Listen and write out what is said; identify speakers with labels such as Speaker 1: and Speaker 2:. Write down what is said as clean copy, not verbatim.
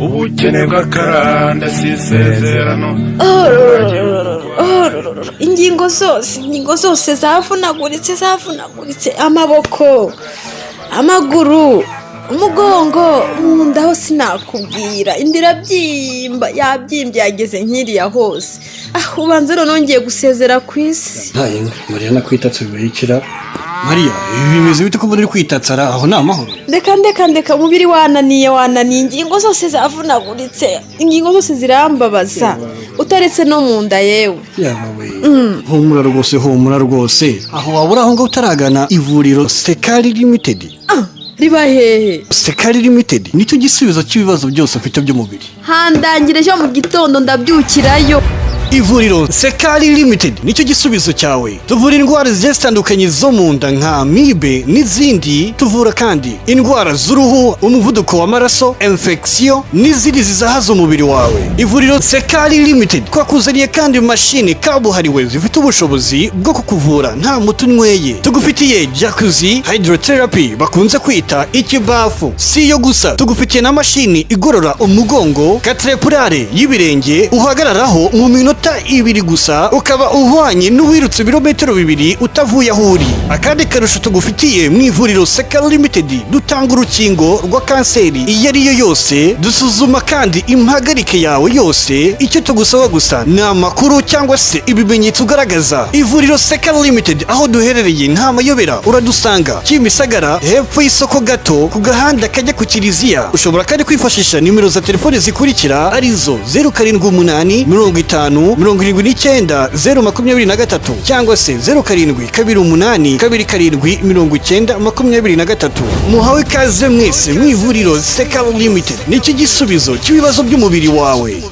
Speaker 1: Ubukene bw'akarande si isezerano.
Speaker 2: Ingingo zose, ingingo zose zavunaguritse, zavunaguritse: amaboko, amaguru, umugongo, mu nda ho sinakubwira. Inda irabyimba, yabyimbye, yageze nk'iriya hose. Ah, ubanza noneho ngiye gusezera ku isi.
Speaker 3: Ntaye, Mariya, nakwitatse bihikira. Mariya, ibi bimeze bite ko mbona uri kwitatsara? Aho ni amahoro?
Speaker 2: Ndeka, ndeka, ndeka, umubiri wananiye, wananiye. Ingingo zose zavunaguritse, ingingo zose zirambabaza, utaretse no mu nda yewe.
Speaker 3: Yaba we, humura rwose, humura rwose. Aho waba uri aho ngaho utaragana ivuriro Sekari Limited?
Speaker 2: Ah, riba hehe?
Speaker 3: Sekari Limited nicyo gisubizo cy'ibibazo byose ufite by'umubiri.
Speaker 2: Handangire, ejo mu gitondo ndabyukirayo.
Speaker 3: Ivuriro Sekari Limited nicyo gisubizo cyawe. Tuvura indwara zigiye zitandukanye zo mu nda nka amibe n'izindi. Tuvura kandi indwara z'uruhu, umuvuduko w'amaraso, infection n'izindi zizahaza umubiri wawe. Ivuriro Sekari Limited twakuzaniye kandi mashini kabuhariwe zifite ubushobozi bwo kukuvura nta muti unyweye. Tugufitiye jacuzzi, hydrotherapy bakunze kwita ikibafu. Si iyo gusa, tugufitiye na mashini igorora umugongo, katerepurare y'ibirenge uhagararaho mu minota 2 gusa ukaba uhwanye n'uwirutse ibirometero 2 utavuye aho uri. Akandi karusho tugufitiye mu ivuriro Seka Limited, dutanga urukingo rwa kanseri iyo ari yo yose, dusuzuma kandi impagarike yawe yose. Icyo tugusaba gusa ni amakuru cyangwa se ibimenyetso ugaragaza. Ivuriro Seka Limited, aho duherereye nta mayobera, uradusanga Kimisagara, hepfo y'isoko gato, ku gahanda kajya ku kiliziya. Ushobora kandi kwifashisha nimero za telefone zikurikira, arizo 0785 0790 23 cyangwa se 0728 2790 23. Muhawe ikaze mwese mu ivuriro Seka Limited, nicyo gisubizo cy'ibibazo by'umubiri wawe.